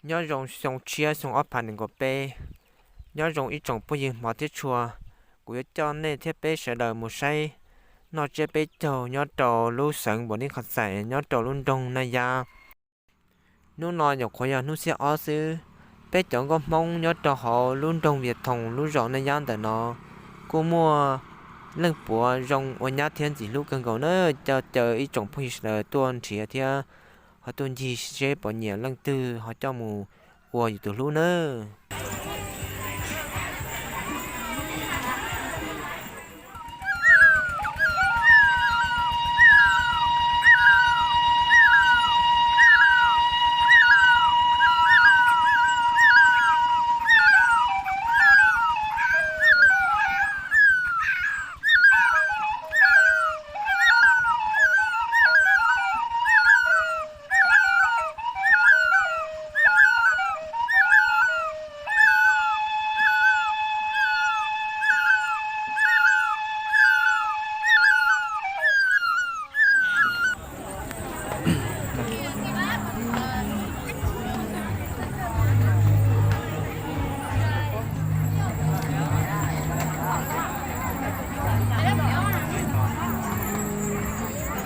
Nyob zoo xyoo tshiab xyoo ob phav nees nkaum peb. Nyob zoo ib tsoom phooj ywg hmov thiab tshua. Kuv yuav coj nej thiab peb sawv daws mus saib noj tsiab peb caug nyob rau lub xeev Npaus Lis Khas Xais nyob rau lub nroog Naj Yab. Hnub no nyuam qhuav yog hnub xiab ob xwb, peb cov nkauj Hmoob nyob rau hauv lub nroog Vias Thoos lub zos Naj Yab ntawm no kuj muaj leej puav zoo ua nyab thiab ntxim hlub kawg nkaus na. Caw ib tsoom phooj ywg sawv daws tuaj nrhiav thiab ho tuaj ncig seb puas nyiam leej twg ho coj mus ua yus tus hlub nawb.